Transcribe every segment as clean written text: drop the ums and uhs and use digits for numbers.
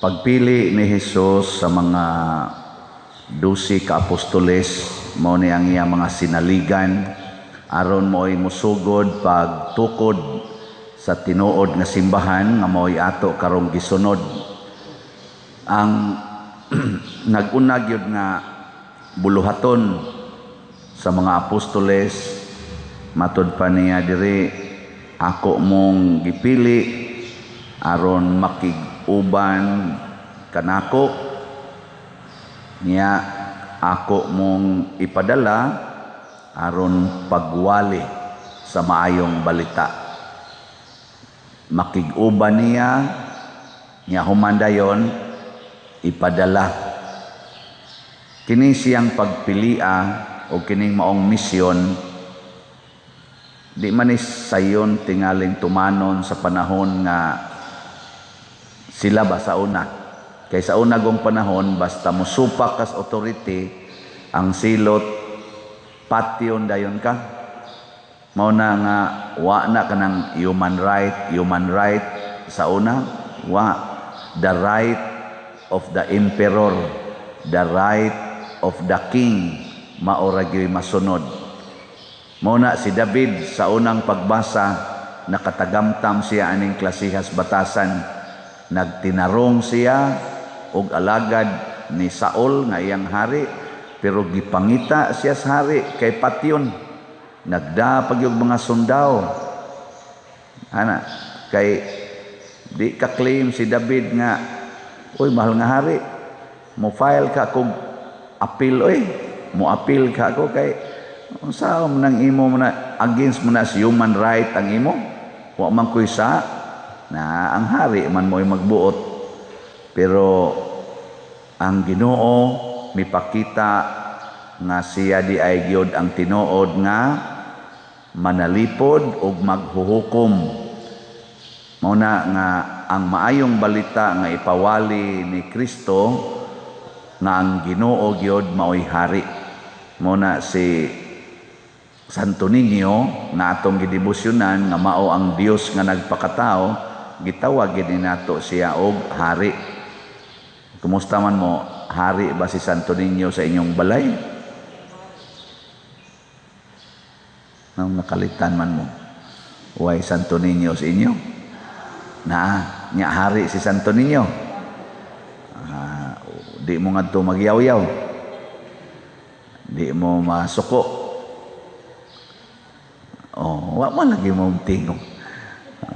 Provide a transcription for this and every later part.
Pagpili ni Jesus sa mga 12 ka apostoles, mao ni ang iyang mga sinaligan aron mo'y musugod pagtukod sa tinuod nga simbahan nga mao'y ato karong gisunod. Ang nag-una gyud nga buluhaton sa mga apostoles, matud pa niya diri, "Ako mong gipili aron makig-uban kanako, niya ako mong ipadala aron pagwali sa maayong balita." Makig-uban niya, niya human dayon ipadala. Kini siyang pagpilia o kining maong misyon, di man ni sayon tingaling tumanon sa panahon nga sila ba sa una. Kay sa una gong panahon, basta musupak kas authority, ang silot patyon dayon ka. Mao na nga wa na kanang human right, human right sa una, wa, the right of the emperor, the right of the king, mao ra gyud masunod. Mao na si David sa unang pagbasa, nakatagamtam siya aning klasihas batasan. Nagtinarong siya og alagad ni Saul nga iyang hari, pero gipangita siya sa hari kay patyon. Nagda pag yung mga sundao ana kay di ka claim si David nga, "Uy, mahal nga hari, mo file ka kog appeal, oy, mo appeal ka ako kay unsa man nang imo mo na against mo na sa human right ang imo, wa man koy sa na ang hari man mo'y magbuot." Pero ang Ginoo mipakita nga siya di ay gyud ang tinuod nga manalipod ug maghuhukom. Mao na nga ang maayong balita nga ipawali ni Kristo nga ang Ginoo gyud maoy hari. Mao na si Santo Niño nga atong gidebosyonan nga mao ang Dios nga nagpakatao, gitawag gid nato siya og hari. Kumusta man mo? Hari ba si Santo Niño sa inyong balay? Nang nakalitan man mo. Way Santo Niño sa inyo? Na, nya hari si Santo Niño. Di mo ngadto magyaw-yaw. Di mo masuko. Oh, wa man lagi mo tingog.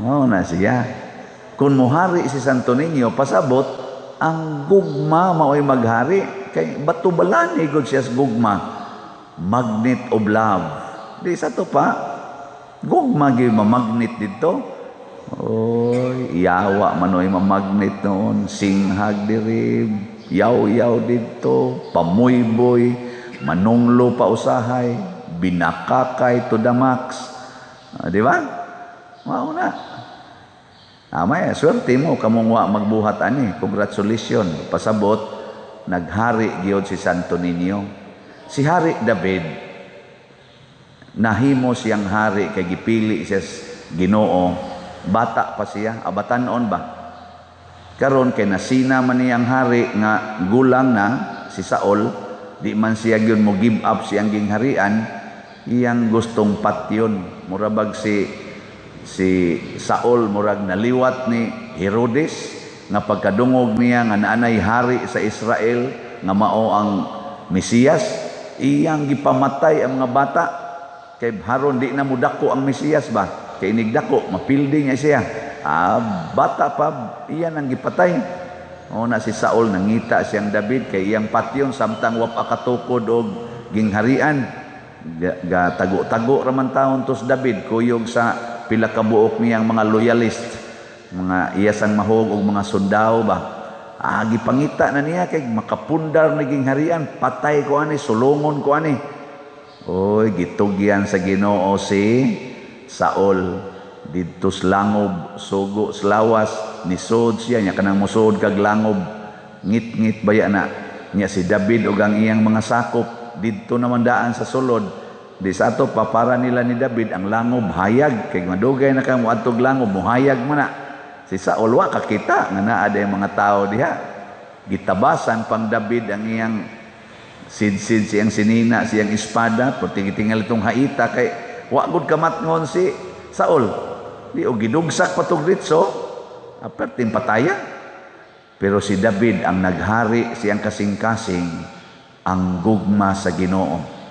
Mao na siya. Kung mohari si Santo Niño, pasabot ang gugma mao'y maghari kay batubalan gud siya sa gugma. Magnet of love. Di sa to pa gugma gyud mamagnet dito. Oy, yawa man oy mamagnet noon, singhag diri, yaw-yaw dito, pamuyboy, manunglo pa usahay, binakakay to the max. Di ba? Mao na. Amay, swerte mo kamong wa magbuhat ani. Congratulations. Pasabot, naghari gyud si Santo Niño. Si Hari David, nahimo siyang hari kay gipili siya Ginoo. Bata pa siya, abatanon ba? Karon kay nasina man niyang hari nga gulang na si Saul, di man siya gyud mo give up siyang gingharian, iyang gustong patyon. Murabag si Saul murag naliwat ni Herodes nga pagkadungog niya nga naanay hari sa Israel nga mao ang Mesiyas, iyang gipamatay ang mga bata kay haron di na mudako ang Mesiyas ba, kay inigdako mapildi niya siya. Bata pa iyan ang gipatay. O na si Saul nangita siyang David kay iyang patyon samtang wa pa katukod og gingharian. Ga tago-tago raman taon tos David kuyog sa pila ka buok niyang mga loyalist, mga iyasang mahog og mga sundao ba. Gipangita na niya kay makapundar ni gingharian, patay ko ani, sulungon ko ani. Oy, gitugyan sa Ginoo si Saul didto sa langob, sugo sa lawas, nisod siya nya kanang musod kag langob, ngit-ngit baya na nya si David ug ang iyang mga sakop didto naman daan sa sulod. Di sa ato papara nila ni David ang langob hayag kay madugay na ka moadtog langob, muhayag man na. Si Saul wa kakita nga naa day mga tao diha. Gitabasan pang David ang iyang sidsid, siyang sinina, siyang espada, perti gitingal itong haita kay wa gud kamatngon si Saul. Di og gidugsak pa tog ritso, aperting pataya. Pero si David ang naghari siyang kasing-kasing ang gugma sa Ginoo.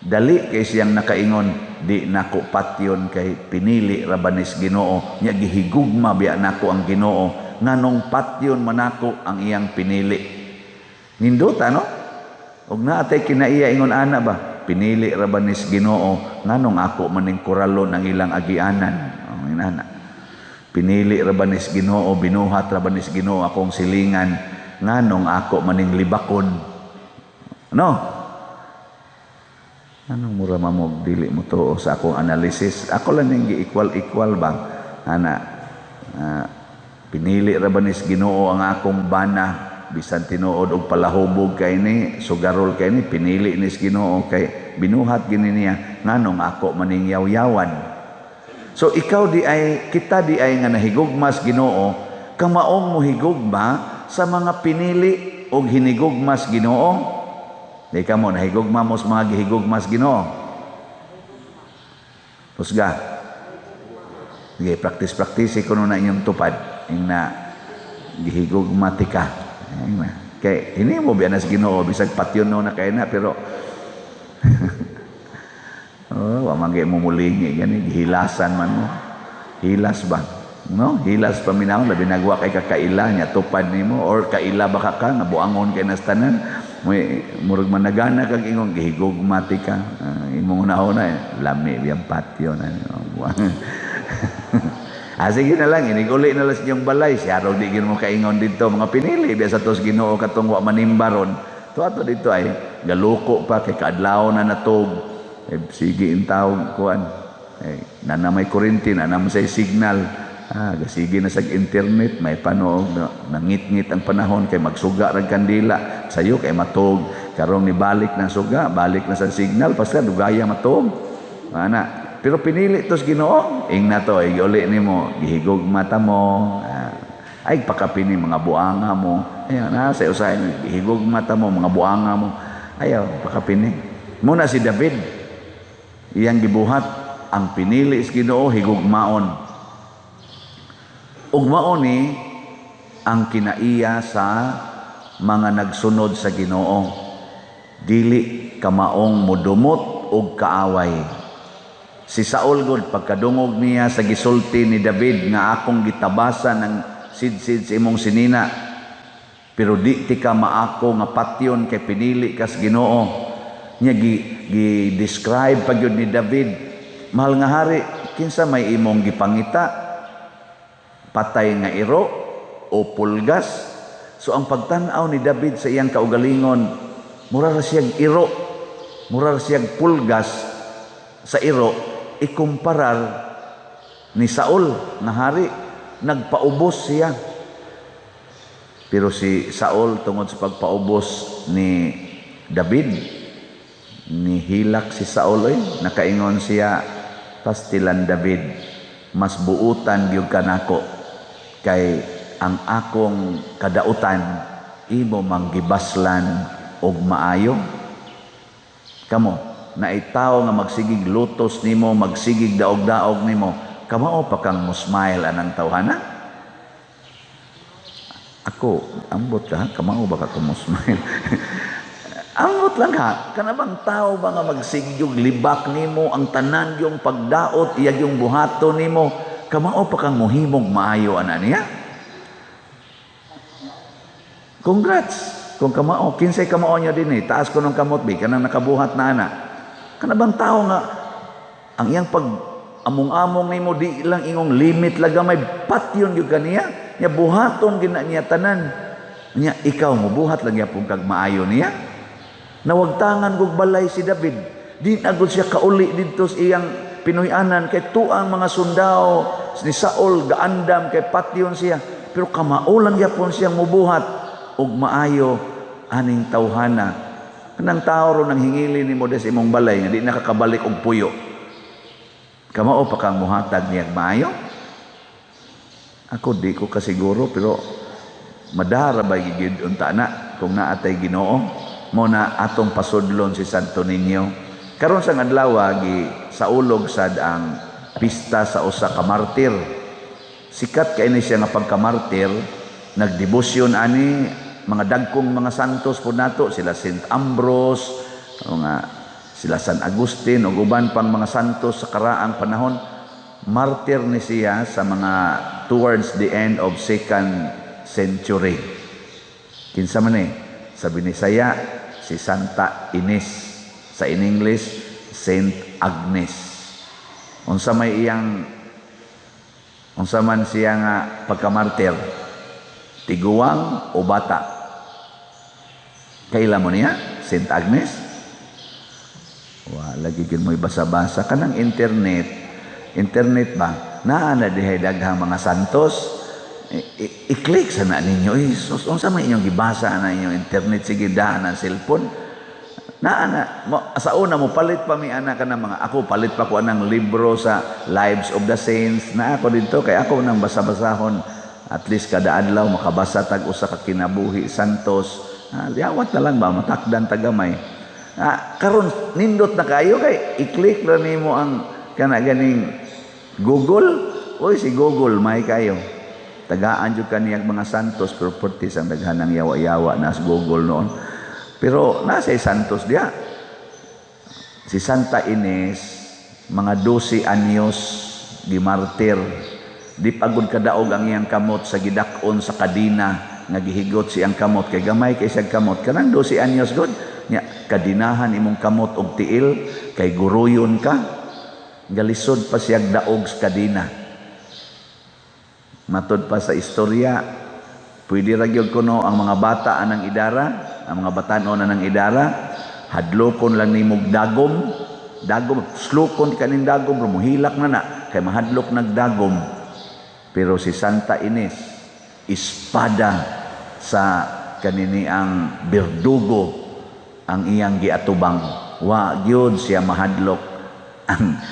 Dali kay siyang nakaingon, "Di nako patyon kay pinili ra ba nis Ginoo, nya gihigugma biya nako ang Ginoo, nganong patyon manako ang iyang pinili?" Nindota, no? Og naa tay kinaiya ingon ana ba? "Pinili ra ba nis Ginoo, nganong ako maning kuralon ang ilang agianan?" Oh, inana. "Pinili ra ba nis Ginoo, binuhat ra ba nis Ginoo akong silingan, nganong ako maning libakon?" No? Anong mura mamog dili mo tuo sa akong analysis? Ako lang ning gi-equal-equal bang? Ana, "Pinili ra ba nis Ginoo ang akong bana, bisan tinuod og palahubog kay ni, sugarol kay ni, pinili nis Ginoo kay binuhat gini niya, nganong ako maning yaw-yawan?" So ikaw di ay, kita di ay nga nahigugmas Ginoo, kamaong mohigugma sa mga pinili og hinigugmas Ginoo. Di ka mo nahigugma mo sa mga gihigugmas Ginoo. Husga. Sige, practice-practice ko na inyong tupad. Ing na gihigugma ti ka. Ing na. Kay ini mo biya na sa Ginoo bisag patyon no na kay na, pero oh, wa man mo mulingi gani, gihilasan man mo. Hilas ba? No? Hilas paminaw, labi nagwa kay kakaila nya tupad nimo or kaila ba ka ka nga buangon kay nas tanan. May murag managana kag ingon gihigugma ti ka. Imong una eh, lami biyang patyo na. Ah, sige na lang, iniguli na lang sa inyong balay. Siya raw di gin mo kaingon dito. Mga pinili, biya sa tos Ginoo katong wa manimbaron. To ato dito ay galuko pa kay kaadlaw na natog. Eh, sige intawog kuan. Eh, nana may kuryente, nana mo say signal. Ah, gasige na sa internet, may panoog, nangit-ngit ang panahon kay magsuga rag kandila. Sayo kay matog. Karong nibalik na suga, balik na sa signal, basta dugaya matog. Ana. Pero pinili tos Ginoo, ing na to, iguli nimo, gihigog mata mo. Ah, ay pakapini mga buanga mo. Ayaw na sa usahay, gihigog mata mo, mga buanga mo. Ayaw pakapini. Muna si David, iyang gibuhat ang pinili sa Ginoo, higugmaon. Ug mao ni ang kinaiya sa mga nagsunod sa Ginoo. Dili kamaong mudumot og kaaway. Si Saul gud, pagkadungog niya sa gisulti ni David nga "Akong gitabasan ang sidsid sa imong sinina, pero di ti ka maako nga patyon kay pinili kas Ginoo." Nya gi, gi describe pa gyud ni David, "Mahal nga hari, kinsa may imong gipangita? Patay nga iro o pulgas?" So ang pagtan-aw ni David sa iyang kaugalingon, mura ra siyag iro, mura ra siyag pulgas sa iro ikumparar ni Saul nga hari, nagpaubos siya. Pero si Saul, tungod sa pagpaubos ni David, nihilak si Saul oy, nakaingon siya, "Pastilan David, mas buutan gyud kanako kay ang akong kadautan imo manggibaslan og maayo." Kamo, naitaw nga magsigig lutos nimo, magsigig daog-daog nimo, kamao pa kang mo smile anang tawhana? Ako, ambot ka, kamao ba ka mo smile? Ambot lang ha, kana bang tao ba nga magsigig yung libak nimo, ang tanan yung pagdaot, iyag yung buhato nimo, kamao pa kang mohimog maayo ana niya? Congrats! Kung kamao, kinsay kamao niya din eh, taas ko ng kamot bi, kanang nakabuhat na ana. Kana bang tao nga ang iyang pag among-among nimo di lang ingong limit lang gamay, patyon gyud kaniya, nya buhaton gina niya tanan. Nya ikaw mo buhat lang gyapon kag maayo niya. Nawagtangan gug balay si David. Di na gud siya kauli didto sa iyang Pinoy-anan kay tuang mga sundao ni Saul gaandam kay patyon siya. Pero kamao lang gyapon siyang mubuhat og maayo aning tawhana. Kanang tao ron ang hingili nimo des imong balay nga di nakakabalik og puyo. Kamao pa kang muhatag niyag maayo? Ako di ko kasiguro, pero madara ba gid unta na kung naa tay Ginoo. Mo na atong pasudlon si Santo Niño. Karon sa adlaw gi saulog sad ang pista sa usa ka martir. Sikat kay ni siya nga pagkamartir, nagdebosyon ani mga dagkong mga santos po nato, sila Saint Ambrose, mga sila San Agustin ug uban pang mga santos sa karaang panahon. Martir ni siya sa mga towards the end of second century. Kinsa man eh? Sa Binisaya, si Santa Ines. Sa in English, Saint Agnes. Unsa may iyang, unsa man siya nga pagkamartir? Tiguang o bata? Kaila mo niya? Saint Agnes? Wa lagi gid mo'y basa-basa kanang internet. Internet ba? Naa na dihay daghang mga santos. I-click sa na ninyo. Eh, sus, unsa man inyong gibasa na inyong internet, sige daan ang cellphone. Naa na mo, sa una mo palit pa mi ana ka mga, ako palit pa ko anang libro sa Lives of the Saints na ako dito kay ako nang basa-basahon, at least kada adlaw makabasa tag usa ka kinabuhi santos. Ah, yawat na lang ba matakdan tagamay. Ah, karon nindot na kayo kay i-click ra nimo ang kana ganing Google. Uy, si Google may kayo. Tagaan jud kaniyag mga santos, pero pertis ang daghan ng yawa-yawa na sa Google noon. Pero nasa santos diya. Si Santa Ines, mga 12 anyos gimartir. Di pagod kadaog ang iyang kamot sa gidak-on sa kadina nga gihigot siyang kamot kay gamay kay siyang kamot, kanang 12 anyos god nya kadinahan imong kamot og tiil kay guruyon ka, galisod pa siyang daog sa kadina. Matod pa sa istorya, pwede ra gyud kuno ang mga bata anang idara, ang mga batan-on anang idara, hadlokon lang nimog dagom, dagom, slukon kaning dagom, muhilak na na kay mahadlok nagdagom. Pero si Santa Ines, espada sa kanini ang berdugo ang iyang giatubang. Wa gyud siya mahadlok.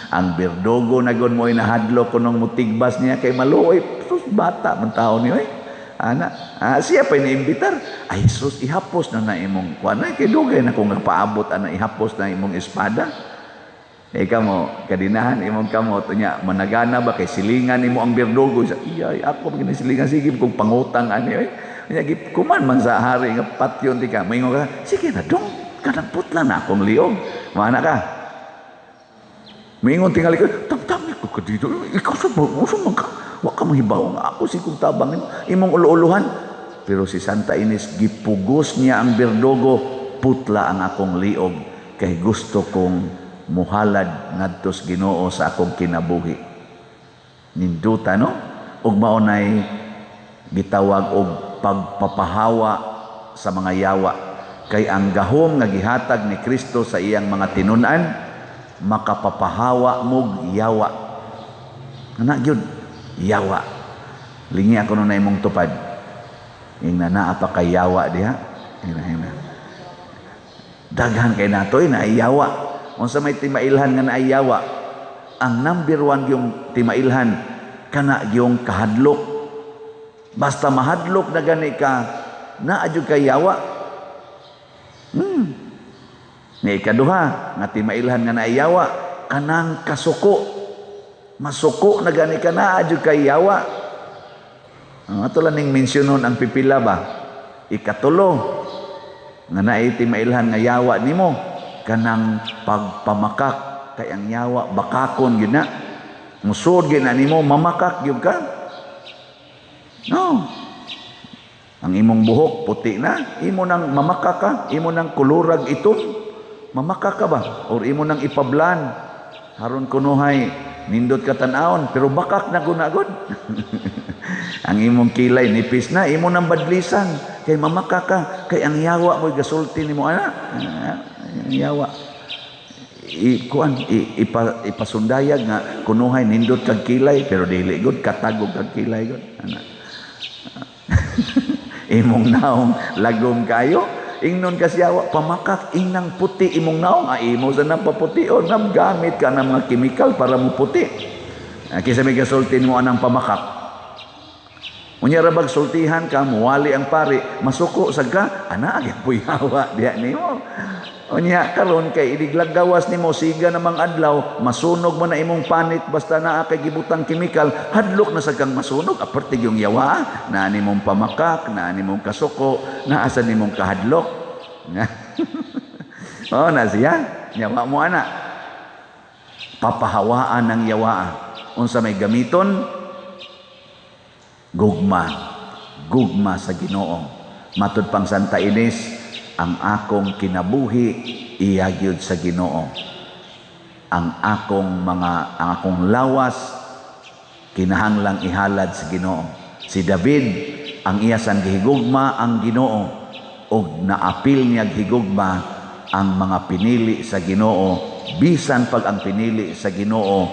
Ang berdugo na gud mo nahadlok kunong mutigbas niya kay maluoy. Sus, bata man taon niyo eh. Ana, siya pa iniimbitar. Ay sus, ihapos na na imong kuan ay kay dugay na kung paabot ana, ihapos na imong espada. Ikaw mo, kadinahan imong kamot, unya, managana ba kay silingan nimo ang berdugo. Sa iya, ako man silingan, sige kung pangutang ani oy. Unya kuman man sa hari nga patyon ti ka. Moingon ka, sige na dong, kanang putla na akong liog. Mana ka. Moingon tingali ka, tamtami ko ka dito. Ikaw sa uso man ka. Wa ka mahibaw nga ako si kung tabang nimo imong ulo-uluhan. Pero si Santa Ines, gipugos niya ang berdugo, putla ang akong liog kay gusto kong muhalad ngadtos Ginoo sa akong kinabuhi. Ninduta no? Ug mao nay gitawag og pagpapahawa sa mga yawa. Kay ang gahom nga gihatag ni Kristo sa iyang mga tinun-an makapapahawa mog yawa. Ana gyud yawa. Lingi ako nun na imong tupad. Ingna naa pa kay yawa diha. Ingna, ingna. Daghan kay natoy na yawa. Unsa may timailhan nga naay yawa? Ang number 1 yung timailhan kana yung kahadlok. Basta mahadlok na gani ka, naa jud kay yawa. Ni ikaduha nga timailhan nga naay yawa, kanang kasuko. Masuko na gani ka, naa jud kay yawa. Ang ato lang ning mensyonon ang pipila ba? Ikatulo nga naay timailhan nga yawa nimo, kanang pagpamakak. Kay ang yawa bakakon gyud na. Musod gyud na nimo, mamakak gyud ka. No. Ang imong buhok puti na, imo nang mamakak ka, imo nang kulurag itom, mamakak ka ba? Or imo nang ipablan. Haron kunuhay nindot ka tan-awon, pero bakak na gunagod. Ang imong kilay nipis na, imo nang badlisan kay mamakak ka, kay ang yawa mo'y gasulti nimo ana. Ang yawa ipasundayag nga kunuhay nindot kag kilay, pero dili gud, katagog kag kilay gud ana. Imong naong lagom kayo, ingnon ka siya pamakak, inang puti imong naong, ay imo sa nang papution, nam gamit ka ng mga chemical para mo puti. Kaysa may gasulti mo anang pamakak. Unya ra bag sultihan ka, muwali ang pari, masuko sad ka, ana gyud yawa diha nimo. Unya karon kay idiglag gawas nimo siga namang adlaw, masunog mo na imong panit basta naa kay gibutang kemikal, hadlok na sad kang masunog, aperte yung yawa, naa nimong pamakak, naa nimong kasuko, naa sa nimong kahadlok. Oh, na siya. Yawa mo ana. Papahawaan ng yawa. Unsa may gamiton? Gugma. Gugma sa Ginoo. Matud pang Santa Ines, ang akong kinabuhi iya gyud sa Ginoo. Ang akong lawas kinahanglang ihalad sa Ginoo. Si David, ang iya sang gihigugma ang Ginoo og naapil niya higugma ang mga pinili sa Ginoo, bisan pag ang pinili sa Ginoo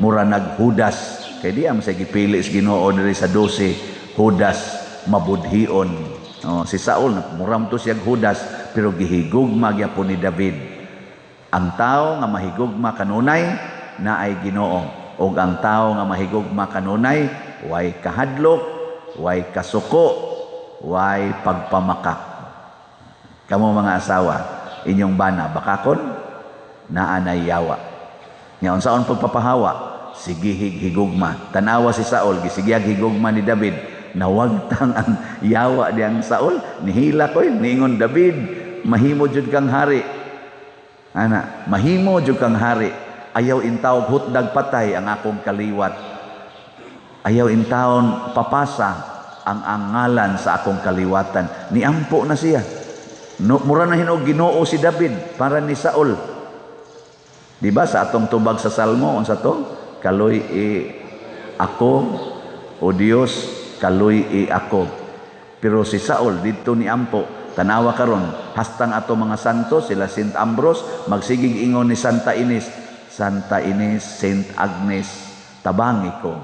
mura naghudas, kay di am sa gipili sa Ginoo diri sa 12 Judas mabudhion. Oh, si Saul muram to siya Judas, pero gihigugma gyapon ni David. Ang tao nga mahigugma kanunay naay Ginoo, ug ang tao nga mahigugma kanunay way kahadlok, way kasuko, way pagpamakak. Kamo mga asawa, inyong bana bakakon, naa nay yawa. Nya unsaon pagpapahawa? Sigihig higugma. Tanawa si Saul, gisigiyag higugma ni David. Nawagtang ang yawa diyang Saul, nihila koy, niingon, "David, mahimo jud kang hari." Ana, mahimo jud kang hari. Ayaw intawog hutdag patay ang akong kaliwat. Ayaw intawon papasa ang angalan sa akong kaliwatan. Niampo na siya. No, mura na hinog Ginoo si David para ni Saul. Di ba sa atong tubag sa Salmo, unsa to? Kaluy-i ako, o Dios, kaluy-i ako. Pero si Saul didto ni ampo. Tanawa karon, hastang ato mga santo, sila Saint Ambrose, magsigig ingon ni Santa Ines, "Santa Ines, Saint Agnes, tabangi ko,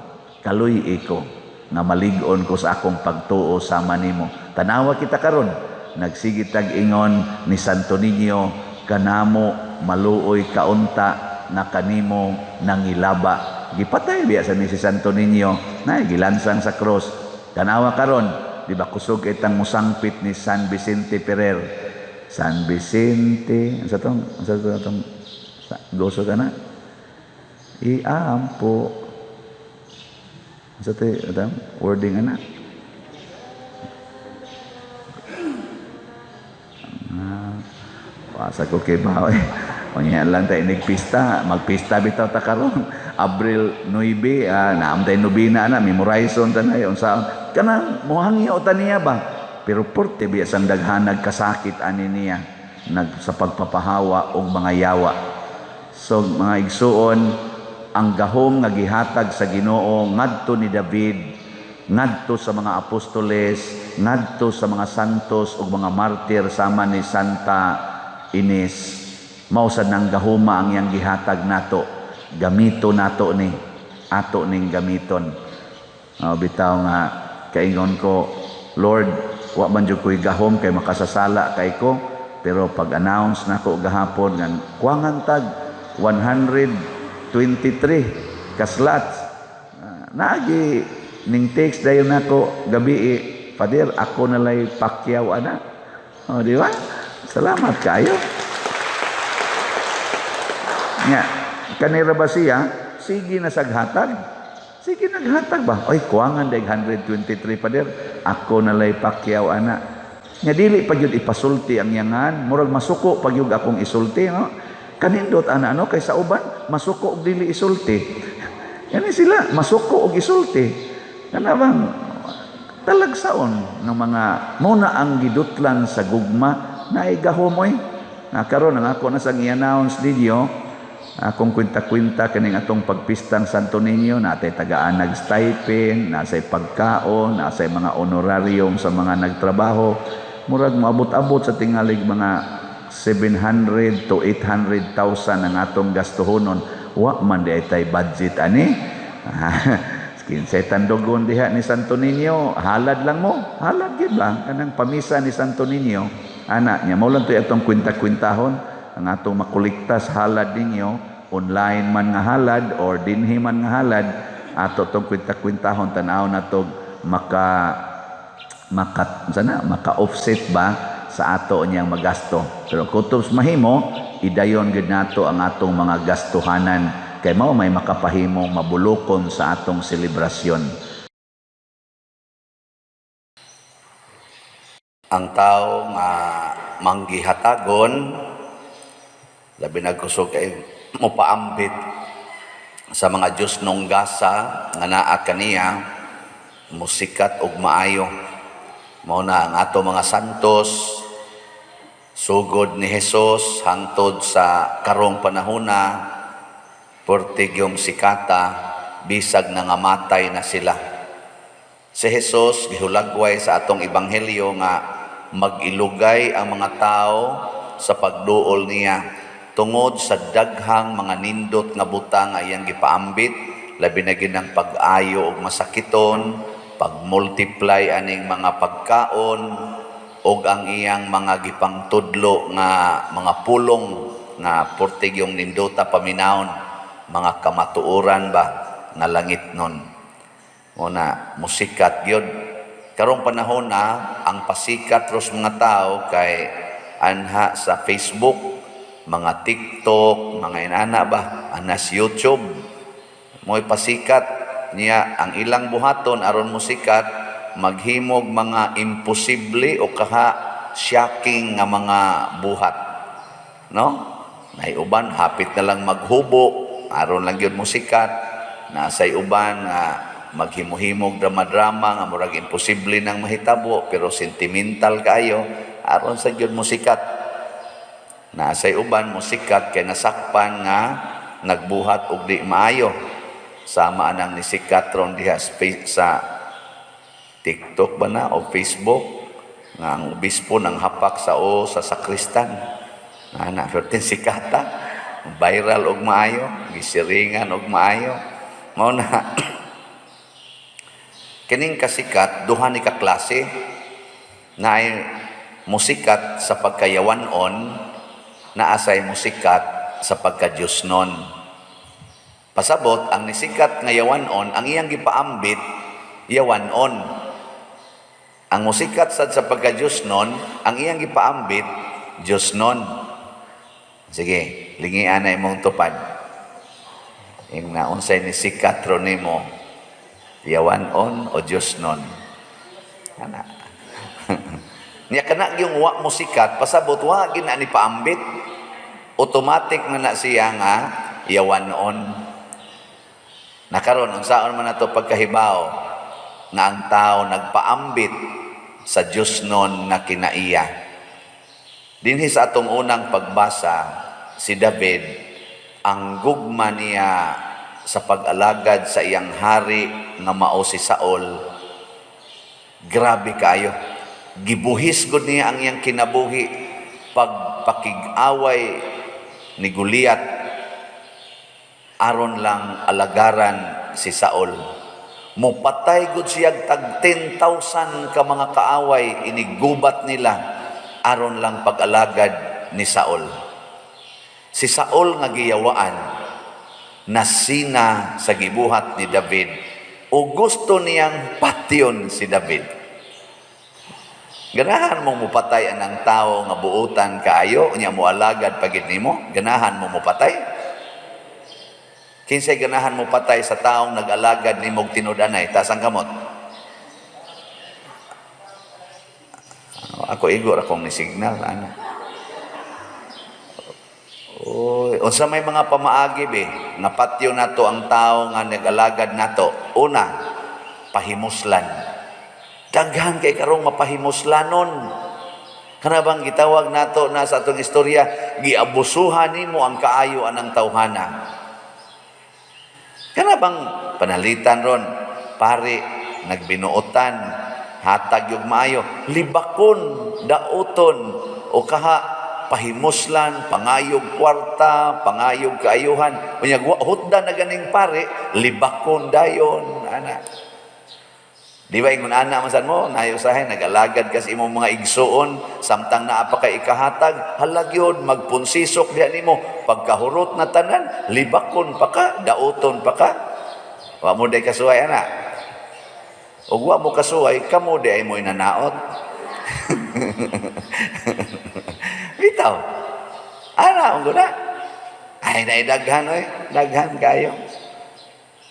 kaluy-i ko, nga malig-on ko sa akong pagtuo sama nimo." Tanawa kita karon, nagsigitag ingon ni Santo Niño, "Kanamo maluoy kaunta na kanimo nangilaba." Gipatay biya sa ni si Santo Niño, na gilansang sa cross. Tanawa karon, di ba kusog itang musangpit ni San Vicente Ferrer? San Vicente, sa tong goso ka na? Iampo. Sa to, atong wording ana. Pasa ko kay ba. Unya lang tayo nagpista, magpista bitaw ta karon. Abril 9, naam tayo nobina na, memorizon ta na unsa kanang mohangyo ta niya ba. Pero porte biya sang daghanag kasakit ani niya nag sa pagpapahawa og mga yawa. So mga igsuon, ang gahom nga gihatag sa Ginoo ngadto ni David, ngadto sa mga apostoles, ngadto sa mga santos ug mga martir sama ni Santa Ines, mao sad nang gahoma ang iyang gihatag nato. Gamito nato ni, ato ning gamiton. Oh, bitaw nga kaingon ko, "Lord, wa man jud ko'y gahom kay makasasala kay ko," pero pag-announce nako gahapon nga kuwangan tag 123 ka slots. Naagi ning text dayon nako gabi, "Father, ako nalay pakyaw ana." Oh, di ba? Salamat kayo. Nya, kanira ba siya? Sige na saghatag. Sige naghatag ba? "Oy, kuwangan dag 123, Father. Ako nalay pakyaw ana." Nya dili pa gyud ipasulti ang yangan, murag masuko pa gyud akong isulti, no? Kanindot ana, no, kay sa uban masuko og dili isulti. Yani sila masuko og isulti. Kana bang talagsaon ng mga muna ang gidutlan sa gugma na igahumoy. Na karon ang ako na sang i-announce ninyo, akong kwenta-kwenta kaning atong pagpistang Santo Niño, natay tagaan nag stipend, nasay pagkaon, nasay mga honorarium sa mga nagtrabaho. Murag moabot-abot sa tingalig mga 700 to 800,000 ang atong gastuhonon. Wa man di ay tay budget ani. Kinsay tandugon diha ni Santo Niño, halad lang mo. Halad gyud ba? Kanang pamisa ni Santo Niño. Ana, nya mo lang to'y atong kwenta-kwentahon ang atong makolekta sa halad ninyo, online man nga halad or dinhi man nga halad, ato tong kwenta-kwentahon, tan-aw na tog maka maka sana maka offset ba sa ato niyang magasto. Pero kutob mahimo, idayon gid nato ang atong mga gastuhanan kay mao may makapahimong mabulokon sa atong selebrasyon. Ang tao nga manggihatagon, labi na kusog kay mopaambit sa mga Diyos nung gasa nga naa kaniya, musikat og maayo. Mao na ang ato mga santos, sugod ni Jesus hangtod sa karong panahona, perti gyung sikata bisag nangamatay na sila. Si Jesus gihulagway sa atong ebanghelyo nga mag-ilugay ang mga tao sa pagduol niya tungod sa daghang mga nindot nga butang nga iyang gipaambit, labi na gyud ang pag-ayo og masakiton, pag-multiply aning mga pagkaon, og ang iyang mga gipangtudlo nga mga pulong nga purtig yung nindota paminawon, mga kamatuoran ba nga langit nun. Muna musikat gyud karong panahon na ang pasikat ros mga tao kay anha sa Facebook, mga TikTok, mga inana ba, anas YouTube. Mo'y pasikat niya ang ilang buhaton aron musikat, maghimog mga imposible o kaha shocking nga mga buhat. No? Nay uban hapit na lang maghubo aron lang gyud musikat. Nasay uban nga maghimo-himog drama-drama nga murag imposible nang mahitabo pero sentimental kaayo aron sa gyud musikat. Nasay uban musikat kay nasakpan nga nagbuhat og di maayo. Sama anang nisikat ron diha sa TikTok ba na o Facebook nga ang obispo nang hapak sa o sa sakristan. Ana pertin sikata, viral og maayo, gisiringan og maayo. Mao na kining kasikat duha ni ka klase, naay musikat sa pagkayawan-on, naasay musikat sa pagka-Diyosnon. Pasabot, ang nisikat nga yawan-on, ang iyang gipaambit, yawan-on. Ang musikat sad sa pagka-Diyosnon, ang iyang gipaambit, Diyosnon. Sige, lingian na imong tupad. Ing naunsay ni sikat ron nimo, yawan-on o Diyosnon. Ana. Niya kana yung wa mo sikat, pasabot wa gina ni paambit. Automatic na na siya nga yawan-on. Nakaron unsaon man nato pagkahibaw nga ang tao nagpaambit sa Diyosnon nga kinaiya. Dinhi sa atong unang pagbasa, si David, ang gugma niya sa pag-alagad sa iyang hari nga mao si Saul, grabe kaayo. Gibuhis gud niya ang iyang kinabuhi pagpakig-away ni Goliat aron lang alagaran si Saul. Mupatay gud siya tag 10,000 ka mga kaaway, inigubat nila aron lang pag-alagad ni Saul. Si Saul nga giyawaan, nasina sa gibuhat ni David o gusto niyang patyon si David. Ganahan mo mupatay anang tao nga buutan kaayo, unya moalagad pagid nimo, ganahan mo mupatay? Kinsay ganahan mo patay sa taong nag-alagad nimog tinud-anay, taas ang kamot. Ako igor akong ni signal ana. Oy, unsa may mga pamaagi be nga patyo nato ang tao nga nag-alagad nato? Una, pahimuslan. Daghan kay karong mapahimuslanon. Kana bang gitawag nato na sa atong istorya, giabusuhan nimo ang kaayo anang tawhana. Kana bang panalitan ron, pare nagbinuotan, hatag yung maayo, libakon, dauton, o kaha pahimuslan, pangayog kwarta, pangayog kaayuhan. Unya hutda na ganing pare, libakon dayon, ana. Di ba ingon ana man sad mo, nayo usahay nag-alagad ka sa imong mga igsuon samtang naa pa kay ikahatag, halag yun, magpunsisok diha nimo, pagkahurot na tanan, libakon pa ka, dauton pa ka. Wa mo day kasuway ana. Ug wa mo kasuway, kamo di ay mo inanaot. Bitaw. Ana, ang guna. Ay, naidaghan, oy. Daghan kayo.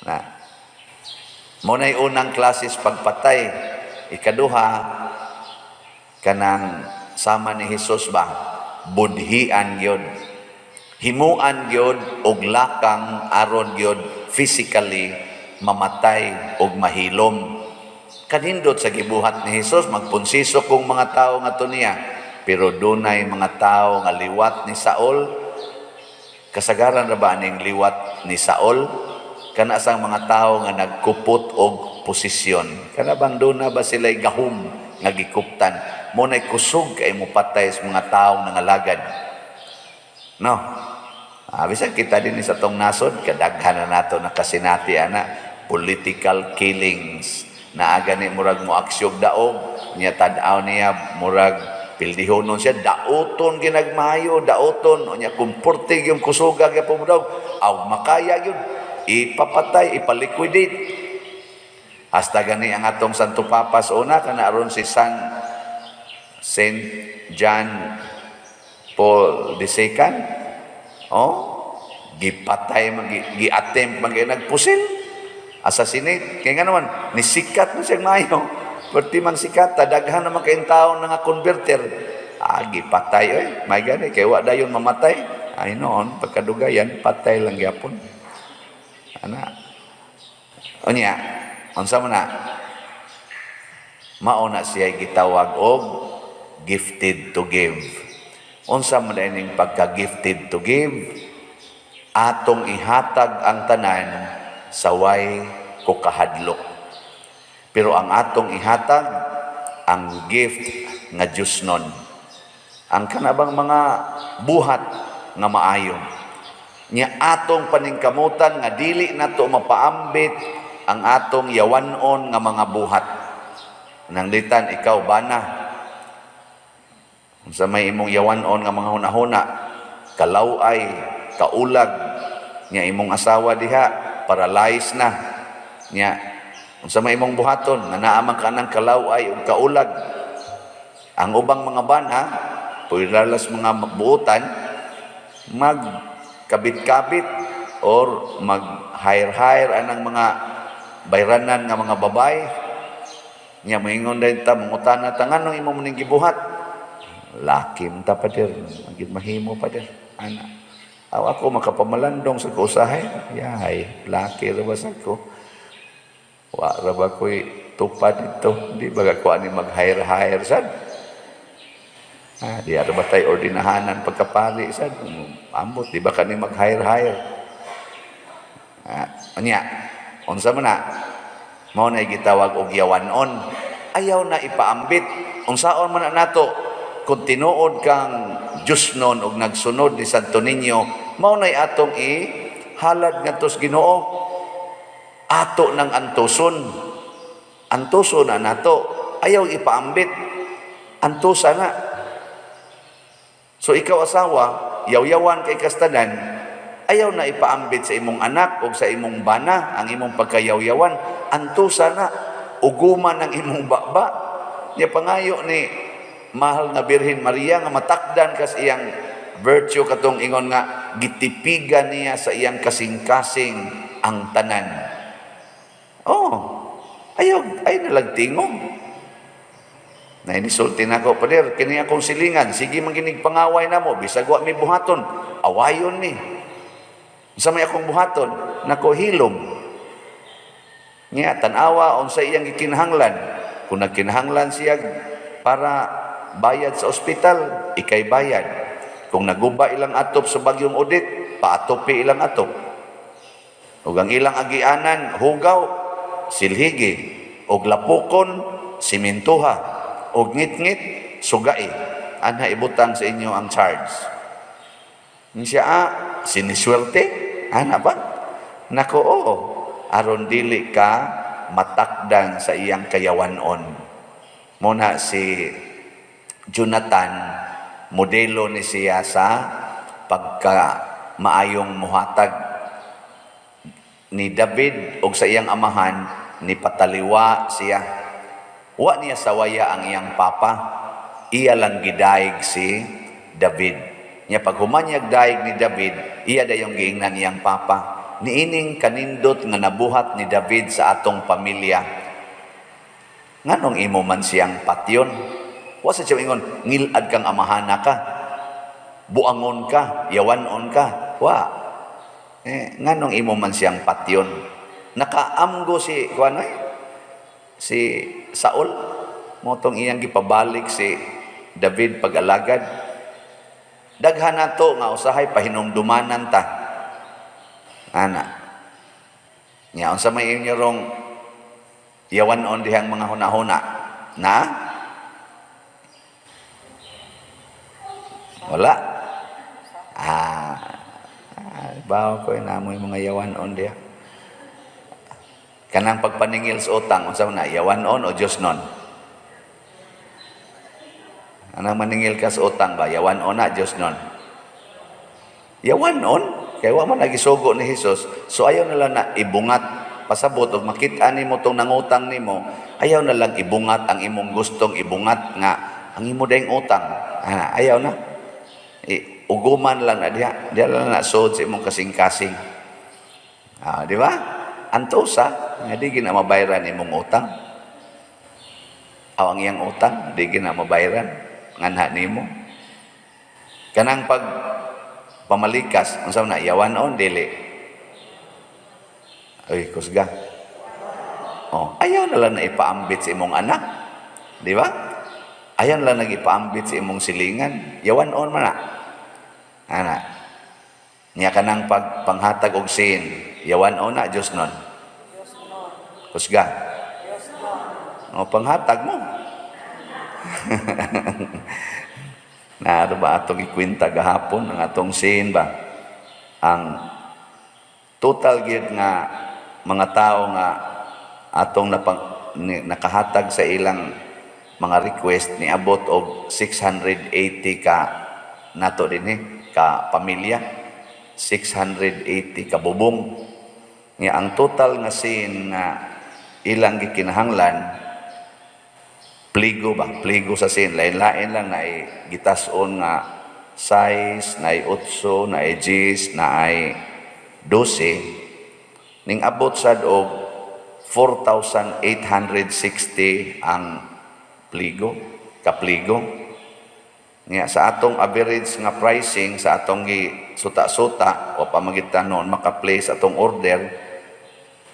Na. Mo na'y unang klases pagpatay. Ikaduha, kanang sama ni Jesus ba, budhian gyud. Himuan gyud og lakang aron gyud physically mamatay og mahilom. Kanindot sa gibuhat ni Jesus, magpunsiso kung mga tao nga niya. Pero dunay mga tao nga liwat ni Saul. Kasagaran ra ba ning liwat ni Saul? Kana sang mga tao nga nagkupot og posisyon. Kana bang duna ba sila'y gahom nga gikuptan? Mo na'y kusog kay mo patay sa mga tao nangalagad. No? Bisan kita din sa tong nasod, kadaghan na nato nakasinati ana, political killings. Naaga ni murag mo aksyog daog, niya tad-aw niya murag pildihonon siya, daoton ginagmayo, daoton, unya kumporte yung kusuga gyapon daog, aw makaya yun, ipapatay, ipaliquidate. Hasta gani ang atong Santo Papa sa una, kana aron si Saint John Paul II, oh, gipatay, gi-attempt, man nagpusil, assassinate. Kaya nga naman, nisikat na siyang mayo. Perti man sikat, daghan naman kayong tao nga converter. Ah, gipatay, oy. May gani, kay wa dayon mamatay. Ay noon, pagkadugayan, patay lang gyapon. Ana. Unya, unsa man na? Mao na siya gitawag og gifted to give. Unsa man ning pagka-gifted to give? Atong ihatag ang tanan sa way ko kahadlok. Pero ang atong ihatag, ang gift nga Diyos nun. Ang kanabang mga buhat nga maayo. Nya atong paningkamutan nga dili nato mapaambit ang atong yawanon nga mga buhat. Nanglitan ikaw bana. Unsa may imong yawanon nga mga hunahuna, kalaway, kaulag, nya imong asawa diha paralyzed na. Nya unsa may imong buhaton nga naa man ka ng kalaway ug kaulag. Ang ubang mga bana, puwilalas mga buotan, magkabit-kabit or mag-hire-hire anang mga bayranan nga mga babae. Nya moingon din ta, mangutana ta, nganong imo man ning gibuhat? Laki man ta, pader, magid mahimo, pader. Ana. Aw ako makapamalandong sa kausahay. Yay, laki ra ba sa ko? Wa ra ba ko'y tupad dito? Di ba ko ani mag-hire-hire sad? Ah, di ara ba tay ordinahanan pagkapari sad? Ambot, di ba kani mag-hire-hire? Ah, unya, unsa man na? Mao na gitawag og yawanon. Ayaw na ipaambit. Unsaon man na nato? Kung tinuod kang Diyos nun og nagsunod ni Santo Niño, mao na'y atong ihalad ngadto sa Ginoo. Ato ng antuson. Antuson na nato. Ayaw ipaambit. Antusa na. So ikaw asawa, yaw-yawan kay kastanan, ayaw na ipaambit sa imong anak o sa imong bana ang imong pagkayawyawan. Antusa na. Uguman ang imong baba. Nya pangayo ni mahal nga Birhen Maria nga matakdan kas iyang virtue katong ingon nga gitipigan niya sa iyang kasing-kasing ang tanan. Oh, ayaw, ay nalagtingog. Nainisulti na ako, pader, kini akong silingan, sige man ginig pangaway na mo, bisag wa mi buhaton, awayon mi. Sa may akong buhaton, nako hilom. Nya, tan-awa, unsa iyang gikinahanglan. Kung nagkinahanglan siya para bayad sa ospital, ikay bayad. Kung naguba ilang atop sa bagyong Odette, paatopi ilang atop. Ug ang ilang agianan, hugaw, silhigi. Ug lapukon, simintuha. Ug ngit-ngit, sugai. Anha ibutang sa inyo ang charge. Ni siya, siniswerte? Ana ba? Nako, oo. Aron dili ka matakdan sa iyang kayawanon. Muna si Jonathan, modelo ni siya sa pagka maayong muhatag ni David og sa iyang amahan. Ni pataliwa siya. Wa niya sawaya ang iyang papa. Iya lang gidaig si David. Nya pag humanyag daig ni David, iya dayong giingnan iyang papa. Niining kanindot nga nabuhat ni David sa atong pamilya. Nganong imo man siyang patyon? Wa sa siya ingon, ngilad kang amahana ka. Buangon ka, yawanon ka. Wa. Eh, nganong imo man siyang patyon? Nakaamgo si kuan eh, si Saul, motong iyang gipabalik si David pag-alagad. Daghan nato nga usahay pahinumdumanan ta. Ana. Nya unsa may inyo rong yawan-on dihang mga hunahuna? Na? Wala. Bawo ko namoy mga yawan-on diha. Kanang pagpaningil sa utang, unsa man na, yawan-on o Diyos nun? Anang maningil ka sa utang ba, yawan-on na, Diyos nun? Yawan-on? Kaya wa man nagisugo ni Jesus, so ayaw na lang na ibungat. Pasabot, og makita nimo tong nangutang nimo, ayaw na lang ibungat ang imong gustong ibungat nga ang imo dayong utang. Ah, ayaw na. Uguman lang na diha. Diha lang na sud sa imong kasing-kasing. Ah, di ba? Antosa, nga di gina mabayran imong utang. Aw, ang iyang utang, di gina mabayran. Nganha nimo. Kanang pag pamalikas, unsa man na, yawan on, dili. Ay, kusga. Oh, ayaw na lang na ipaambit sa imong anak. Di ba? Ayaw na lang nag-ipaambit sa imong silingan. Yawan on man na. Ana. Nya kanang pag panghatag og sin, yawan on na, Diyos nun. Kusga. O, panghatag mo. Naaro ba atong ikwenta gahapon ang atong sin ba? Ang total gyud nga mga tao nga atong nakahatag sa ilang mga request niabot og 680 ka nato dinhi ka pamilya, 680 ka bubong. Nga ang total nga sin nga ilang gikinahanglan, pligo ba? Pligo sa sin. Lain-lain lang na gitason nga size, na 8, na 10, na 12. Ning abot sad og 4,860 ang pligo, kapligo. Nga sa atong average nga pricing, sa atong gi suta-suta o pamagitan noon maka-place atong order,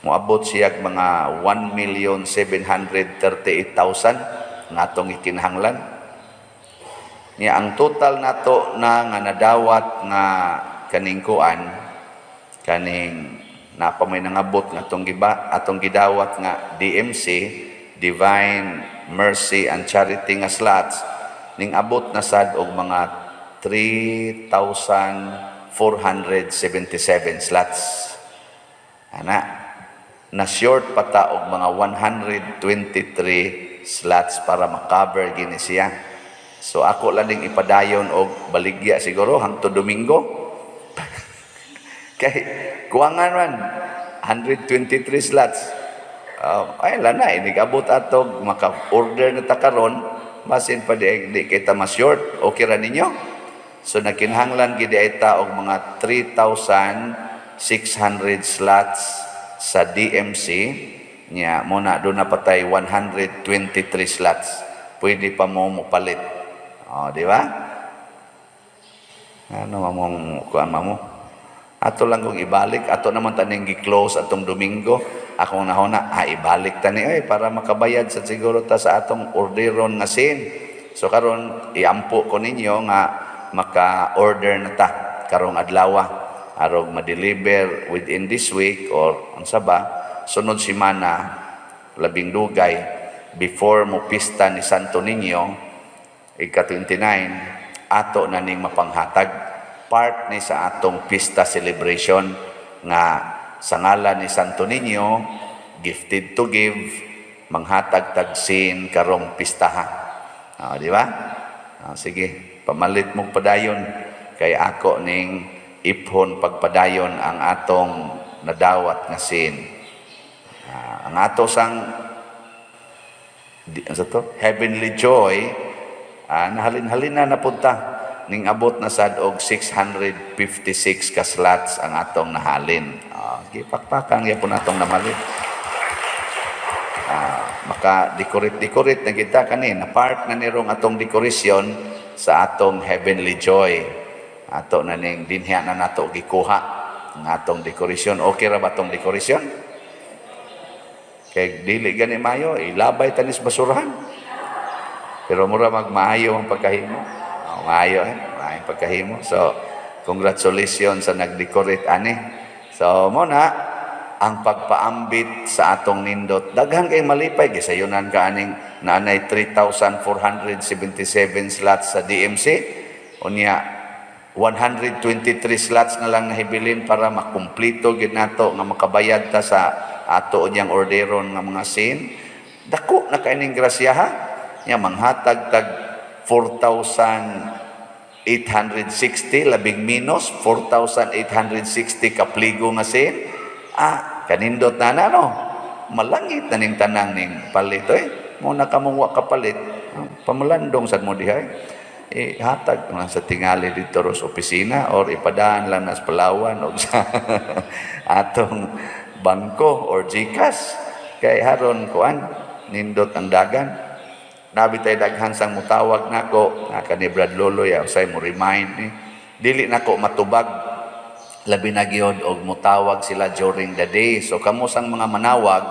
moabot siyag mga 1,738,000 nga atong gikinahanglan. Nya ang total nato na nga nadawat nga kaning kuan, kaning napa may nangabot nga atong giba, atong gidawat nga DMC, Divine Mercy and Charity nga slots, ning abot na sad og mga 3,477 slots. Ana, na short pa ta og mga 123 slots para makover gini siya. So ako lang ding ipadayon og baligya siguro hangtod Domingo. Kay kuwangan man 123 slots. Ay lang na inigabot atog maka-order na ta karon, basin pa di kita ma-short. Okay ra ninyo? So nagkinahanglan gid ay ta og mga 3,600 slots sa DMC. Nya mo na doon na patay 123 slots. Pwede pa mo mopalit. Oh, di ba? Ano mamong kuan mamo? Ato lang kung ibalik, ato naman taning gi-close atong Domingo. Akong nahona, ibalik tani oy para makabayad sa siguro ta sa atong orderon nga sin. So karon iampo ko ninyo nga maka-order na ta karong adlaw arog ma-deliver within this week or unsa ba sunod semana labing dugay before mo pista ni Santo Niño ika-29 ato na ning mapanghatag. Part ni sa atong pista celebration nga sa ngalan ni Santo Niño, gifted to give, manghatag tagsin karong pistaha. Di ba? Sige, pamalit mo padayon kay ako ning iphon pagpadayon ang atong nadawat nga sin. Ang ato sang di, ano sa to? Heavenly Joy, nahalin-halin na napunta ning abot na sad og 656 ka slots ang atong nahalin. Gipakpakan gyapon atong namalit. Maka decorate-decorate na kita kani na part na nirong atong dekorasyon sa atong Heavenly Joy. Ato na ning dinhiya na nato gikuha ang atong dekorasyon. Okay ra ba atong dekorasyon? Kay dili gani mayo, ilabay tanis basurahan. Pero mura magmaayo ang pagkahimo. Oh, maayo eh, maayo ang pagkahimo. So, congratulations sa nag-decorate ani. So, mo na ang pagpaambit sa atong nindot. Daghan kay malipay gisayunan ka aning naanay 3,477 slots sa DMC. Unya 123 slots na lang nahibilin para makumplito gid nato nga makabayad ta sa ato unyang orderon nga mga sin. Dako na kay ning grasya ha. Nya manghatag tag 4,860, labing minus 4,860 ka pligo nga sin. Kanindot na na no. Malangit na ning tanang ning palit eh. Mo na kamong wa kapalit, pamalandong sad mo diha eh. Ihatag lang sa tingali dito sa opisina or ipadaan lang na sa Palawan o sa atong bangko or GCash. Kay haron kuan, nindot ang dagan. Nabi tay daghan sang mutawag nako nga kani Brad Lolo ya usay mo remind ni dili nako matubag, labi na gyud og mutawag sila during the day. So kamo sang mga manawag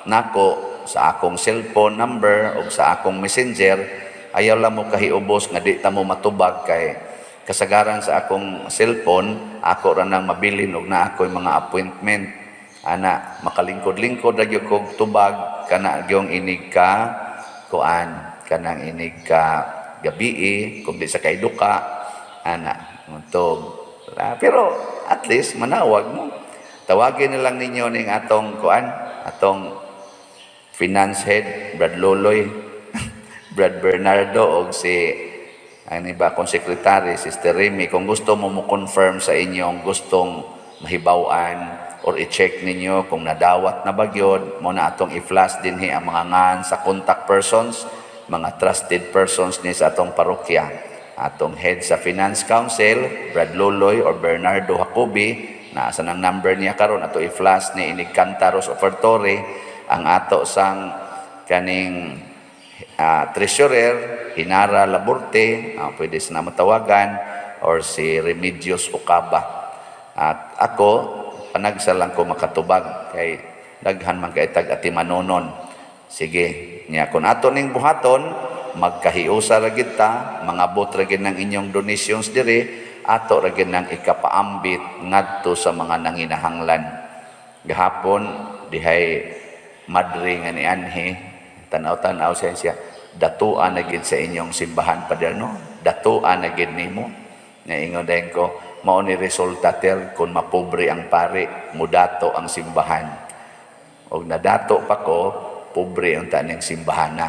nako sa akong cellphone number o sa akong Messenger, ayaw lang mo kahiubos nga di ta mo matubag kay kasagaran sa akong cellphone ako ra nang mabilin og naa ako'y mga appointment ana, makalingkod-lingkod ra gyud kog tubag kana gyung inig ka kuan, kanang inig ka gabii kung di sa kaiduka ana mutog. Pero at least manawag mo, tawagin na lang ninyo ning atong kuan, atong finance head Brad Loloy, Brad Bernardo og si ano ba akong secretary, Sister Remy, kung gusto mo mo confirm sa inyong gustong mahibaw-an or i-check ninyo kung nadawat na ba gyud mo na atong i-flash dinhi ang mga ngan sa contact persons, mga trusted persons ni sa atong parokya. Atong head sa Finance Council, Brad Loloy or Bernardo Jacobi, naa sa nang number niya karon ato i-flash ni inig Cantaros Offertory, ang ato sang kaning treasurer, Hinara Laborte, pwede sa matawagan, or si Remedios Ocaba. At ako, panagsa lang ko makatubag kay daghan man kay tag atimanonon. Sige, niya kung ato ning buhaton, magkahiusa ra gid ta, mangabot ra gid ng inyong donations diri, ato ra gid nang ikapaambit ngadto sa mga nanginahanglan. Gahapon dihay madre nga ni anhi, tanaw-tanaw siya siya, datuan na gid sa inyong simbahan, pader no, datuan na gid nimo. Naingon dayon ko, mao ni resulta ter kung mapobre ang pari, mudato ang simbahan. Og nadato pa ko, pobre ang taning simbahan na.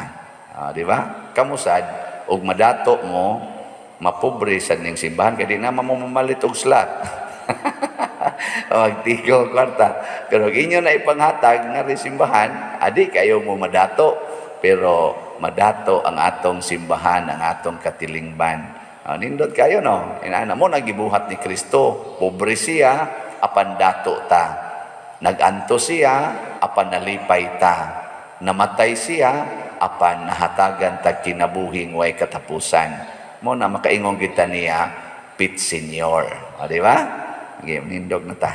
Di ba? Kamusad, og madato mo, mapobre sa ning simbahan, kay di na mamamalit og slot. Magtigo kwarta. Pero inyo na ipanghatag nga rin simbahan, adi kayo mo madato. Pero madato ang atong simbahan, ang atong katilingban. Nindot kayo, no? Inaana mo, nagibuhat ni Kristo. Pobre siya, apan dato ta. Naganto siya, apan nalipay ta. Namatay siya, apan nahatagan ta kinabuhing way katapusan. Mo na makaingong kita niya, pit senior. O, di ba? Sige, nindog na ta.